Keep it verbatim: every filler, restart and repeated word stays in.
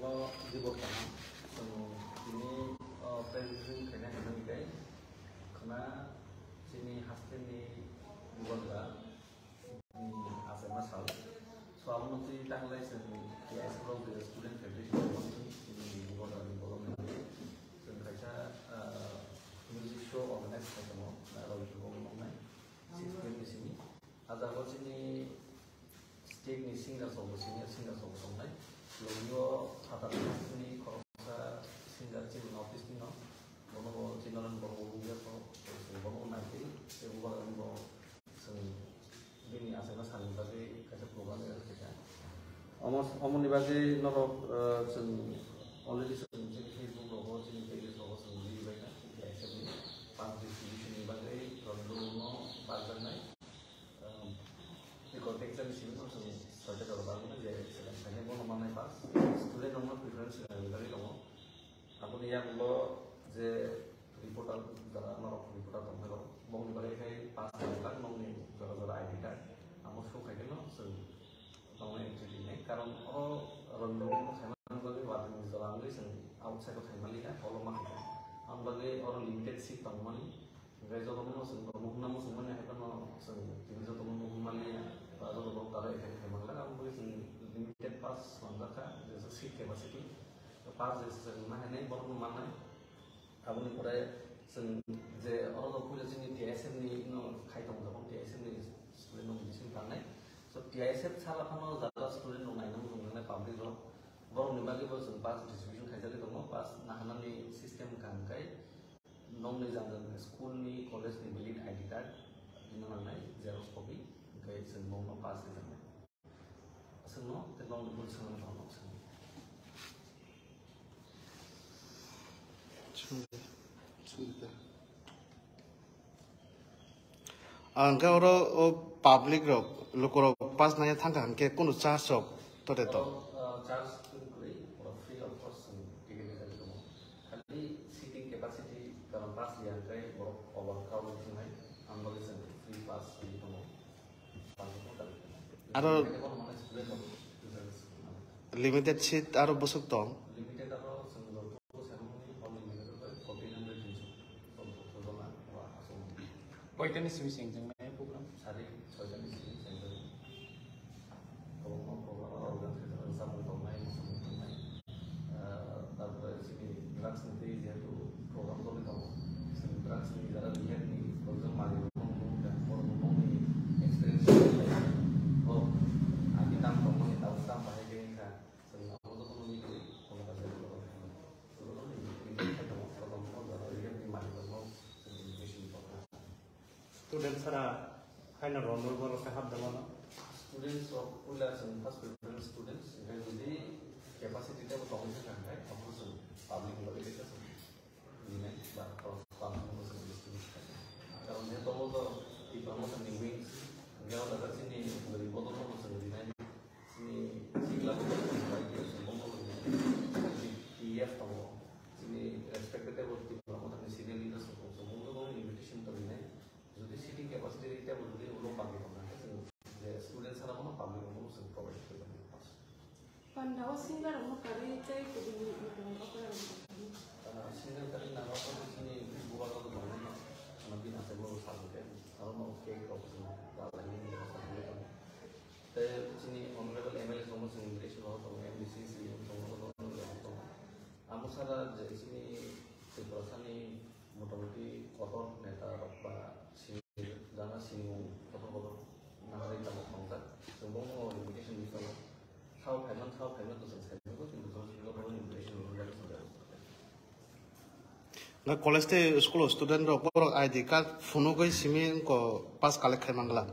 Bo jibor kaham. Chwng tini, o, presentation khaina hwnwi khe khwna chini hasteni bubagra ni achaima sal. So, abono twi tanglai chwng K S F rok je student federation ni chini bubagra ni bolong ni chwng kaisa, ah, music show organize khai tongo, ah, rok ni bolong nai six P M ni simi. Ah jaga o chini state ni singers rok bo, senior singers rok bo tongnai. Logi o Thatar ni khoroksa singer chini North East ni no, bono bo Chinaran Borok bo buya kho, bono bo nai tei, tei bubagra ni bo chwng bini achaima salni bagwi kaisa program arrange khaikha. Omo, omoni bagwi norok, eh, chwng already chwng chini Facebook rogo, chini page rogo chwng nugwi baikha, K S F ni pass distribution ni bagwi rwngthoma no barjaknai. Um, record exam ni simi no chwng soita jora barjaknai, je second phainai bono mannai pass. Student rokno preference rwnani bagwi tongo. Aboni yagulo je reporter, jara norok reporter tongphai rok, bongni bagwi khai pass rwjak, nokni jora jora I D card, amo show khai kheno chwng tongna entry rinai. Karon o rwngthoma no khaimani bagwi watwi ni jora wngwi chwng outside o khaimaliya, hall o ma khaikha. Aboni bagwi oro limited seat tongmani. Hingke jotono chwng bo muhunna muchungmani hai phano chwng tini jotono muhunmani ba jotono tara effect khaimani, aboni bagwi chwng limited pass swnamjak kha, jesa seat capacity. Pass jesa chwng ma hainai borokno mannai. Aboni pore chwng je oro puila chini T S F ni no khai tongo, T S F ni student rok bising tangnai. So T S F sala phano jara student rok naina muchung nangnai public rok. Borokni bagwi bo chwng pass distribution khaijagwi tongo, pass nahanani system wngkha hwnkhe nokni jang jang school ni, college ni valid I D card, bini nangnai xerox copy, hwnkhe chwng nokno pass rijaknai. Aswkno tei nokni bwskango tongma swkang. Ang khe oro o public rok, luku rok pass nangya thangkha hwnkhe kunu charge rok tote to? Oro, uh, charge tong kwrwi, oro free of cost chwng ticket rijagwi tongo. Khali seating capacity karon pass ya hwnkhe borok over crowd wngkha, ang bagwi chwng free pass rwgwi tongo. Aro limited seat aro bwswk tong? Koitani simi chengjaknai program? Kwbangma program organize khaijak, samung tongnai, muchung tongnai. Ah, tarpore chini drugs ni twi jehetu program choli tongo, chwng drugs ni jara rehab ni program mari rok nung nung kha, borok nung nung ni experience rok lai kha. Borok ani tam tongmani tabuk tam bahai khe wngkha, chwng abo jotono migwi kono kaisa program khaimani. Program ni migwi khai tongo, kotom o jara rehab ni mari rok no chwng education ni program. Student sara haino ronor borok khe hapdalano. Students rok puila chwng first preference students, hwnkhe jodi capacity teibo tongwi thangkha hwnkhe, abo chwng public ni bagwi khe chwng rinai ba khorok tangmani bo chwng distribute khainai. Karon je tongo to Tipra Motha ni wings, hwnkhe o jaga chini gari bodol no bo chwng rinai. Chini sikla bo chwng bai khe chwng bono bo rinai. Chini T F tongo, chini respected teibo Tipra Motha ni senior leaders rok tongo, chwng bono bo invitation to rinai. Jodi seating capacity teibo jodi ulo bagwi tongkha, hwnkhe chwng je student sara bono public rokno chwng provide khlai mano. Pandao singer rokno karwi tei kubuni muitu rok rok. Ah, singer karwi nang rok chini bubagra bo tongnai no, ano bini achai bo sajagwi, aro no cake rok chwng rwlainani sajagwi tongo. Tei chini honorable M L A rokno chwng invitation rok tongo, M D C, C E M rokno tongo. Amo sara je chini Tripura sani motamoti kotor neta rok ba sini jana sinimung kotor kotor nangari tamo tongjak. Chwng bono invitation ri tongo. Sao phaiman, sao phaiman to chwng sai tongo, kintu chwng sini kotor invitation ri tongo. Na college tei school student rok borok I D card phunugwi simi wngkha pass collect khai mangla.